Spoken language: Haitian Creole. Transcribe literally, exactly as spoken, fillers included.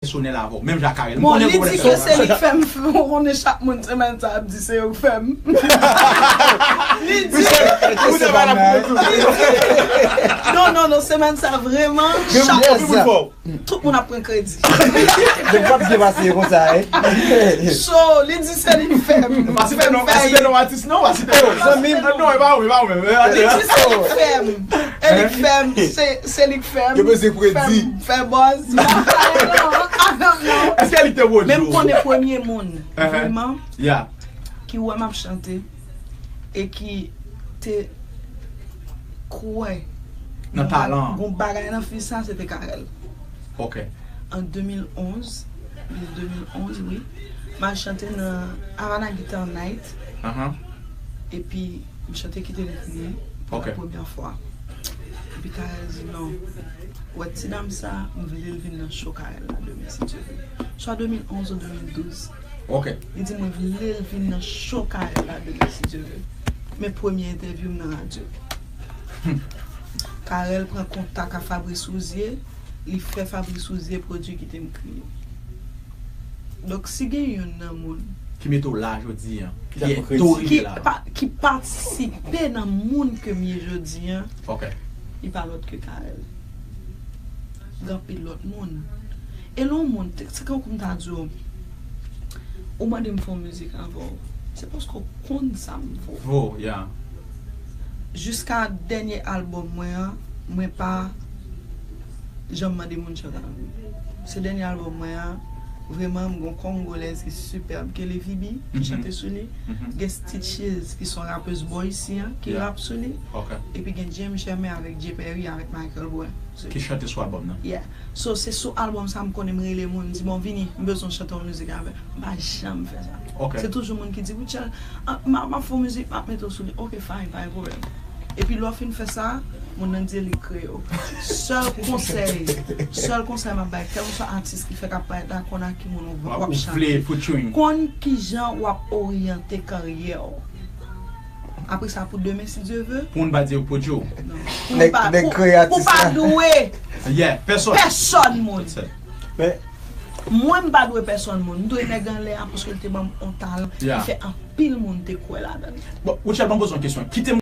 pèsonèl avè w, menm jan ak Carel. M Bon, konnen li di ke se li k fè m, ou konnen chak moun semèn sa ap di se yo k fè m. Li di, non, non, non, semèn sa vrèman, chak moun, tout moun ap pran kredi. Donk, w ap byen pase konsa, wi. So, li di se li k fè m. Fè m fè non, pa site non atis non, pa site non. Zanmi m. Non, e pa ou, e pa ou menm. Li di se li k fè m. E li k fè m, se, se li k fè m. Yo bezwen kredi. Fè bòz. Èske li te wòl? Men m konnen premye moun, vrèman, ki wè m ap chante e ki te kwè nan talan an. Gon bagay nan fi sa, se te Carel. Ok. An de mil onz, de mil onz, wi. M al chante nan Havana Guitar Night. Epi, m chante Kite m kriye pou la premyè fwa. Epi Carel di non. Wè ti dam sa, m vle l vin nan show Carel la demen, si Dye vle. Swa de mil onz ou de mil douz. Ok. Li di mwen vle l vin nan show Carel la demen, si Dye vle. Men premye entèvyou m nan radyo. Carel pran kontak a Fabrice Rouzier, li fè Fabrice Rouzier pwodui Kite m kriye. Donk, si gen youn nan moun ki mete w la jodi an, ki pa, ki patisipe nan moun ke m ye jodi an, li pa lòt ke Carel. Gen anpil lòt moun. E lè yon moun, se kankou m ta di w, ou mande m fè yon mizik avè w, se paske w konn sa m vo. Vo, yeah. Jiska dènye albòm mwen an, mwen pa janm mande moun chante avè m. Se dènye albòm mwen an, vrèman, m gon Kongolèz ki sipèb, ke Levi B, ki chante sou li. Gen Stitches, ki se yon rapèz bò isi an, ki rap sou li. Epi gen James Germain avèk Jay Perry, avèk Michael Bowen. Ki chante sou albòm nan. Yeah. So, se sou albòm sa m konnen m rele moun, m di, bon, vini, m bezwen w chante yon mizik avè m. M pa janm fè sa. Se toujou moun ki di, Rutshelle, m ap fè yon mizik, m ap mete w sou li. Ok, fine, pa gen pwoblèm. Epi lè w fin fè sa, moun nan di li kreye w. Sèl konsèy, sèl konsèy m ap bay, kèlkeswa atis ki fèk ap parèt la, konn ak ki moun w ap chante. Konn kijan w ap oryante karyè w. Apre sa, pou demen, si Dye vle. Pou moun pa di yo pwodui w. Non. Pou pa, pou, pou pa dwe pèsòn moun. Mwen, m pa dwe pèsòn moun. M dwe nèg anlè a paske l te ban m yon talan ki fè anpil moun te kwè ladan l. Bon, Rutshelle, ban m poze w yon kesyon. Kite m